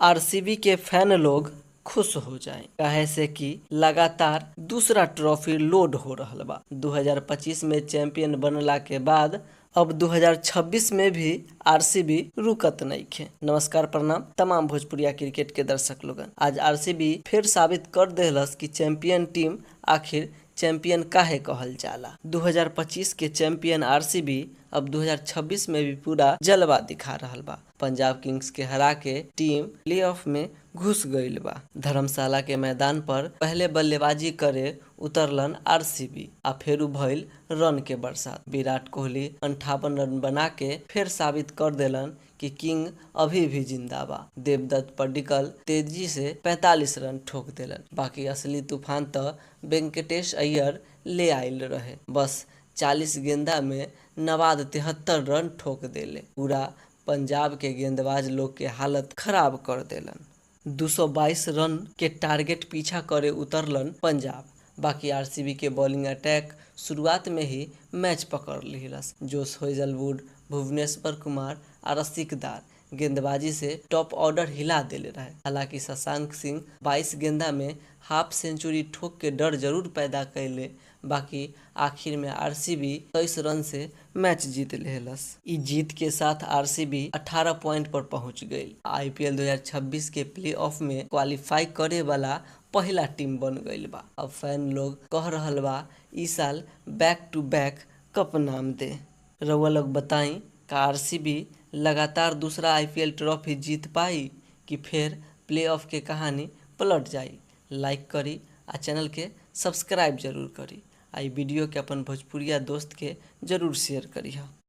RCB के fan लोग खुश हो जाए, काहे से कि लगातार दूसरा ट्रॉफी लोड हो रहल बा। 2025 में चैंपियन बनला के बाद अब 2026 में भी आरसीबी रुकत नइखे। नमस्कार, प्रणाम तमाम भोजपुरिया क्रिकेट के दर्शक लोगन। आज आरसीबी फिर साबित कर देहलस कि चैंपियन टीम आखिर चैंपियन काहे कहल जाला। 2025 के चैंपियन आरसीबी अब 2026 में भी पूरा जलवा दिखा रहल बा। पंजाब किंग्स के हरा के टीम प्लेऑफ में घुस गईल बा। धर्मशाला के मैदान पर पहले बल्लेबाजी करे उतरलन आरसीबी आ फेरू भइल रन के बरसात। विराट कोहली 58 रन बना के फिर साबित कर देलन कि किंग अभी भी जिंदा बा। देवदत्त पडिक्कल तेजी से 45 रन ठोक देलन। बाकी असली तूफान त वेंकटेश अय्यर ले आइल रहे। बस 40 गेंदा में 73 रन ठोक देले। पूरा पंजाब के गेंदबाज लोग के हालत खराब कर देलन। 222 रन के टारगेट पीछा करे उतरलन पंजाब। बाकी आरसीबी के बॉलिंग अटैक शुरुआत में ही मैच पकड़ लिहलस। जोश हेजलवुड, भुवनेश्वर कुमार आ रसिकदार गेंदबाजी से टॉप ऑर्डर हिला देले रहे। हालांकि शशांक सिंह 22 गेंदा में हाफ सेंचुरी ठोक के डर जरूर पैदा कैले, बाकी आखिर में आरसीबी 23 रन से मैच जीत लेहलस। इ जीत के साथ आरसीबी 18 पॉइंट पर पहुंच गईल। आईपीएल 2026 के प्लेऑफ में क्वालीफाई करे वाला पहिला टीम बन गईल बा। अब फैन लोग कह रहल बा, इ साल बैक टू बैक कप नाम दे। रउआ लोग बताई, का आरसीबी लगातार दूसरा आईपीएल ट्रॉफी जीत पाई कि फिर प्लेऑफ के कहानी पलट जाई? लाइक करी आ चैनल के सब्सक्राइब जरूर करी आ इ वीडियो के अपन भोजपुरिया दोस्त के जरूर शेयर करी।